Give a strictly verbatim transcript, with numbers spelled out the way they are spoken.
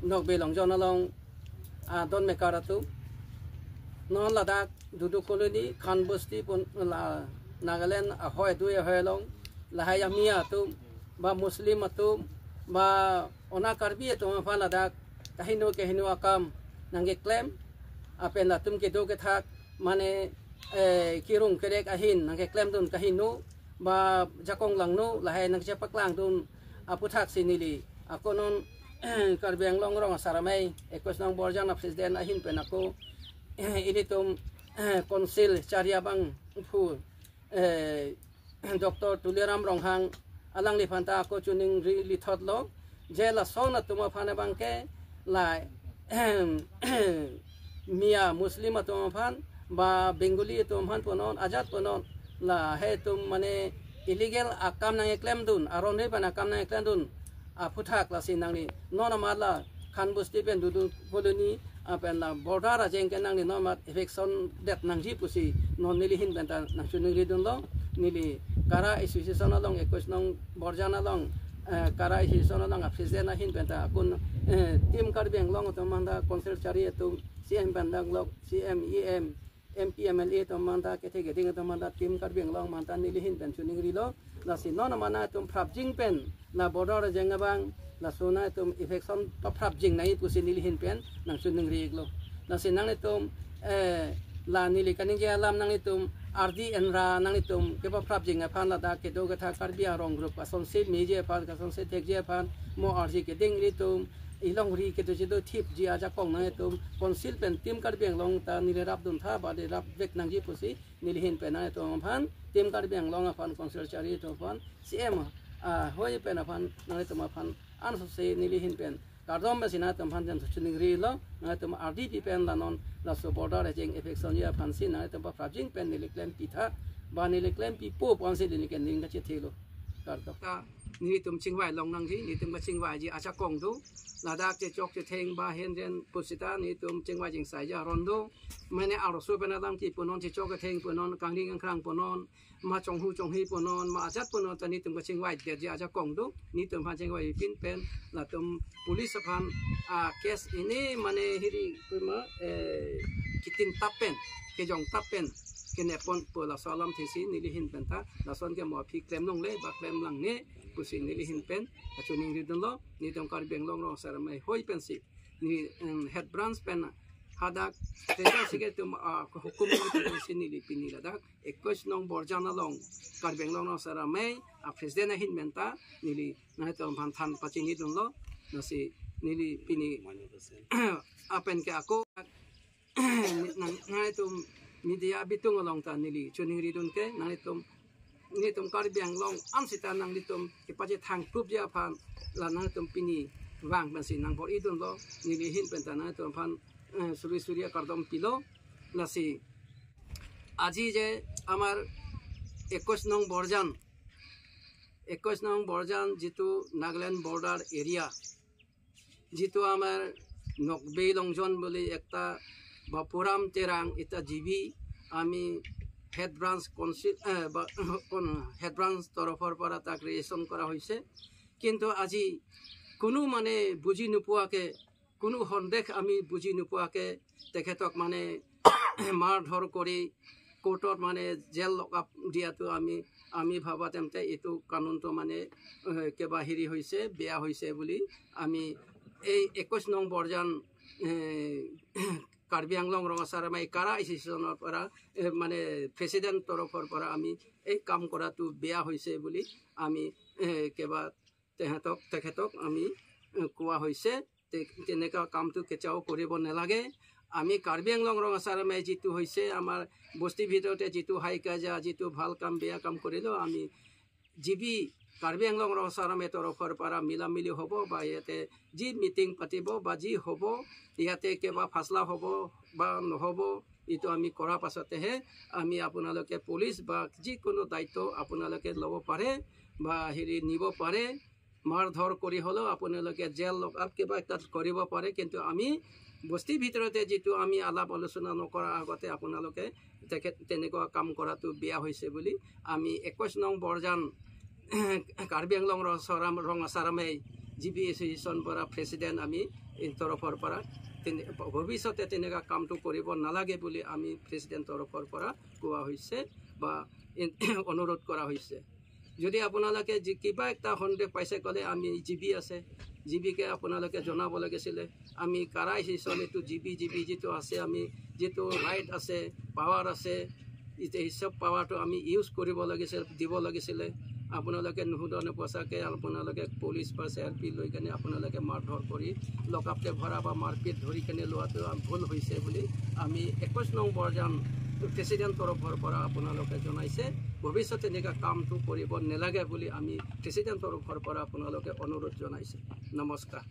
Nokbe Longjon along adon mekar atum, non ladak Dudu Colony, Khan Bosti pon la Nagaland ahoi dui ahoi along lahai amia atum ba Muslim atum ba ona Karbi atum aphan ladak kaheno keheno akam nangkeklem, apen latum kedo kethak mane eh, kirung kerek ahin nangkeklemdun kaheno ba jakong langno lahai nangchepaklangdun aputhaksi neli ako non Karbi Anglong Rong Asar Amei ekus nong Borjan a president ahin pen ako ilitum Council chari abangphu eh, Doctor Tuliram Ronghang alangliphan ta ako choningri lithotlo, je lason atum aphan abangke la Mia Muslim atum aphan ba Bengali atum aphan punon ajat punon lahai atum mane illegal akam nangkeklemdun, aron repan akam nangkeklemdun aphuthak lasi nangli non amat la Khan Bosti pen Dudu Colony apen la border ajeng ke nangli non amat eviction det nangji pusi non neli ahin pen ta nangchoningridunlo. Neli Kara Association along ekus nong Borjan along eh, Kara Association along a president ahin pen ta akun eh, Team Karbi Anglong atum aphan ta Council chari atum C M pen danglok C M E M M P M L A atum aphan ta kethe keding atum aphan ta Team Karbi Anglong aphan ta neli ahin pen choningrilo. Lasi non amat nangtum prapjin pen la border ajeng abang laso nangtum eviction paprapjin nangji pusi neli ahin pen nangchoningri-iklo. Lasi nanglitum eh, la neli kaningje alam nanglitum ardi enra nanglitum kepaprapjin aphan ladak kedo ketha Karbi Anglong group asonsi meji aphan kasonsi thekji aphan mo ardi keding ilitum ilongri kedo chedo thipji ajakong nangtum Council pen Team Karbi Anglong ta neli rapduntha ba de rapvek nangji pusi neli ahin pen nangtum aphan Team Karbi Anglong aphan Council chari atum aphan C M ahoi pen aphan nangtum aphan ansose neli ahin pen kardom pensi nangtum aphan jan choningrilo. Nangtum ardi pi pen la non laso border ajeng eviction ji aphansi nangtum paprapjin pen neli klempitha ba neli klempipo pu ansi neli ke ning kachethelo. Kardom. Ka nelitum chingvai long nangji, nelitum kachingvaiji ajakong do. Ladak chechok chetheng ba henjen pusita nelitum chingvai jingsaiji aron do. Mane arloso pen alam ti punon, chechok chetheng punon, kangni kangkrang punon, ma chonghu chonghi punon, ma ajat punon ta nelitum kachingvai detji ajakong do. Nelitum aphan chingvaipin pen latum police aphan a case ini mane hiri pima eh, kitin tap pen, kejong tap pen kenepon pu laso alam thesi neli ahin pen ta lason ke mo aphi klem longle ba klem langne pusi neli ahin pen kachoningridunlo. Nelitum Karbi Anglong Rong Asar Amei hoi pensi ni em, head branch pen hadak treasurer si ketum ah, hukum si neli pini ladak ekus nong Borjan along Karbi Anglong Rong Asar Amei a president ahin pen ta neli nangtum aphan than pachinidunlo. Lasi neli pini apen ke ako nang nangtum media bitung along ta neli choningridun ke nangtum nelitum Karbi Anglong ansita nanglitum kepachethang prupji aphan la nangtum pini vang pensi nangbor-idunlo. Neli ahin pen ta nangtum aphan eh, suri suri akardom pilo. Lasi আজি যে আমাৰ একৈশ নং বৰজান, একৈশ নং বৰজান যিটো Nagaland border area, যিটো আমাৰ নকবেই লংজন বুলি একটা বাপুৰাম তেৰাং এটা জি বি আমি হেড ব্ৰাঞ্চ কাউন্সিল, এ, বা, কোন, হেড ব্ৰাঞ্চ তৰফৰ পৰা তাক ৰেজিষ্ট্ৰেশ্যন কৰা হৈছে। কিন্তু আজি কোনো মানে বুজি নোপোৱাকে, কোনো সন্দেহ আমি বুজি নোপোৱাকে তেখেতক মানে মাৰধৰ কৰি কোৰ্টত মানে জেল লকআপ দিয়াটো আমি, আমি ভাবা তেন্তে এইটো কানুনটো মানে এ, কিবা হেৰি হৈছে, বেয়া হৈছে বুলি আমি এই একৈশ নং বৰজান এ, কাৰ্বি আংলং ৰঙাচাৰামাই কাৰা এছ'চিয়েশ্যনৰ পৰা এ, মানে প্ৰেচিডেণ্ট তৰফৰ পৰা আমি এই কাম কৰাটো বেয়া হৈছে বুলি আমি এ, কিবা তেহেঁতক তেখেতক আমি এ, কোৱা হৈছে। তে- তেনেকুৱা কামটো কেতিয়াও কৰিব নালাগে। আমি কাৰ্বি আংলং ৰঙাচাৰামাই যিটো হৈছে আমাৰ বস্তিৰ ভিতৰতে যিটো হাই কাজিয়া, যিটো ভাল কাম বেয়া কাম কৰিলেও আমি জি বি কাৰ্বি আংলং ৰঙাচাৰামাই তৰফৰ পৰা মিলামিলি হ'ব বা ইয়াতে যি মিটিং পাতিব বা যি হ'ব, ইয়াতে কিবা ফাচলা হ'ব বা নহ'ব, এইটো আমি কৰাৰ পাছতেহে আমি আপোনালোকে পুলিচ বা যিকোনো দায়িত্ব আপোনালোকে ল'ব পাৰে বা হেৰি নিব পাৰে। মাৰধৰ কৰি হ'লেও আপোনালোকে জেল লকআপ কিবা তাত কৰিব পাৰে, কিন্তু আমি বস্তিৰ ভিতৰতে যিটো আমি আলাপ আলোচনা নকৰাৰ আগতে আপোনালোকে তেখেত তেনেকুৱা কাম কৰাটো বেয়া হৈছে বুলি আমি একৈশ নং বৰজান কাৰ্বি আংলং ৰং-, চৰাম-, ৰঙাচাৰামাই জি বি এছ'চিয়েশ্যন পৰা প্ৰেচিডেণ্ট আমি এই তৰফৰ পৰা তেনে- ভৱিষ্যতে তেনেকুৱা কামটো কৰিব নালাগে বুলি আমি প্ৰেচিডেণ্ট তৰফৰ পৰা কোৱা হৈছে বা ইন- অনুৰোধ কৰা হৈছে। যদি আপোনালোকে যি কিবা এটা সন্দেহ পাইছে ক'লে আমি জি বি আছে, জি বিকে আপোনালোকে জনাব লাগিছিলে। আমি কাৰা ছেশ্যন এইটো জি বি জি বি যিটো আছে, আমি যিটো ৰাইট আছে, পাৱাৰ আছে, এতিয়া এই চব পাৱাৰটো আমি ইউজ কৰিব লাগিছিল, দিব লাগিছিলে। আপোনালোকে নুসুধা নুপুছাকে আপোনালোকে পুলিচ বা চি আৰ পি লৈ কেনে আপোনালোকে মাৰধৰ কৰি লকআপতে ভৰা বা মাৰপিট ধৰি কেনে লোৱাটো ভুল হৈছে বুলি আমি একৈশ নং বৰজান প্ৰেচিডেণ্ট তৰফৰ পৰা আপোনালোকে জনাইছে। ভৱিষ্যতে এনেকুৱা কামটো কৰিব নালাগে বুলি আমি প্ৰেচিডেণ্ট তৰফৰ পৰা আপোনালোকে অনুৰোধ জনাইছে। নমস্কাৰ।